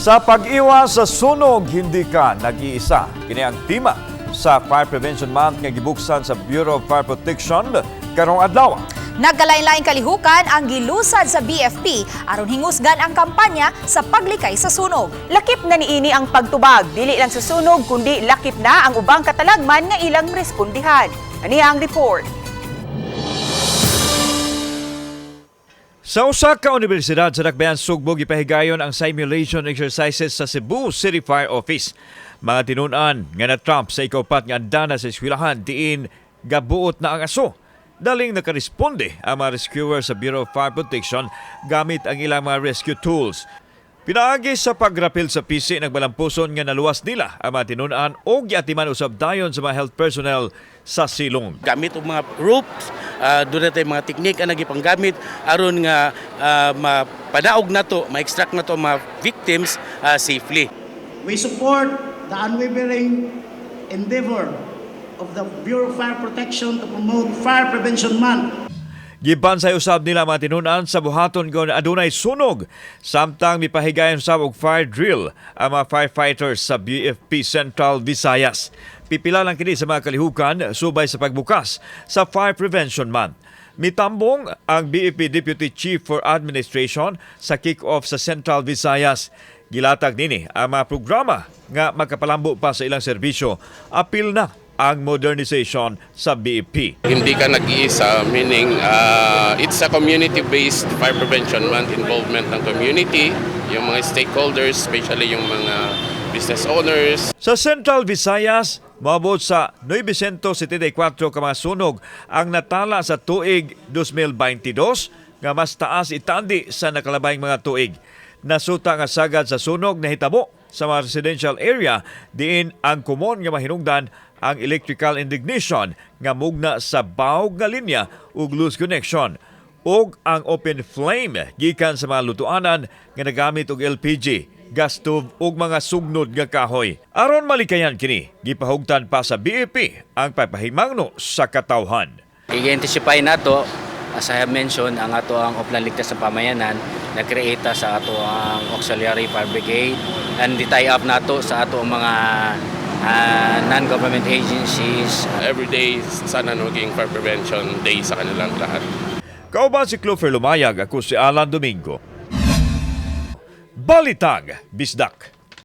Sa pag-iwas sa sunog, hindi ka nag-iisa. Kini ang tema sa Fire Prevention Month nga gibuksan sa Bureau of Fire Protection karong adlaw. Nagkalain-laing kalihukan ang gilusad sa BFP aron hingusgan ang kampanya sa paglikay sa sunog. Lakip na niini ang pagtubag, dili lang sa sunog kundi lakip na ang ubang katalagman nga ilang respondihan. Aniya ang report. Sa usa ka universidad sa Dakbayan Sugbo, gipahigayon ang simulation exercises sa Cebu City Fire Office. Mga tinun-an nga na-trump sa ikaupat nga andana sa eskwelahan diin gabuot na ang aso. Daling nakaresponde ang mga rescuer sa Bureau of Fire Protection gamit ang ilang mga rescue tools. Pinaagi sa pagrapel sa PC, nagbalampuson nga naluwas nila ang mga tinun-an o giatiman usab dayon sa mga health personnel sa silong. Gamit og mga ropes, doon na mga teknik ang nagipanggamit aron nga mapadaog nato, ma-extract nato ang mga victims safely. We support the unwavering endeavor of the Bureau of Fire Protection to promote Fire Prevention Month. Gibansay usab nila mga tinun-an sa buhaton kon adunay sunog, samtang mipahigayon usab og fire drill ang mga firefighters sa BFP Central Visayas. Pipila lang kini sa mga kalihukan subay sa pagbukas sa Fire Prevention Month. Mitambong ang BFP Deputy Chief for Administration sa kick-off sa Central Visayas. Gilatag nini ang mga programa nga makapalambo pa sa ilang serbisyo. Apil na ang modernization sa BFP. Hindi ka nag-iisa, meaning it's a community-based Fire Prevention Month, involvement ng community, yung mga stakeholders, especially yung mga business owners. Sa Central Visayas, moabot sa 974 ka mga sunog ang natala sa tuig 2022 nga mas taas itandi sa nakalabayng mga tuig. Nasuta nga sagad sa sunog nahitabo sa mga residential area diin ang komon nga mahinungdan ang electrical ignition nga mugna sa bawog nga linya ug loose connection ug ang open flame gikan sa mga lutuanan nga nagamit og LPG, gas stove ug mga sugnod nga kahoy. Aron malikayan kini, gipahugtan pa sa BFP ang pagpahimangno sa katawhan. I-identify nato, as I have mentioned, ang ato ang Oplan Ligtas sa Pamayanan, nag-create ta sa ato ang Auxiliary Fire Brigade and di-tie up nato sa ato ang mga non-government agencies. Every day, sana maging Fire Prevention Day sa kanilang lahat. Kauban si Clover Lumayag, ako si Alan Domingo. Balitang Bisdak.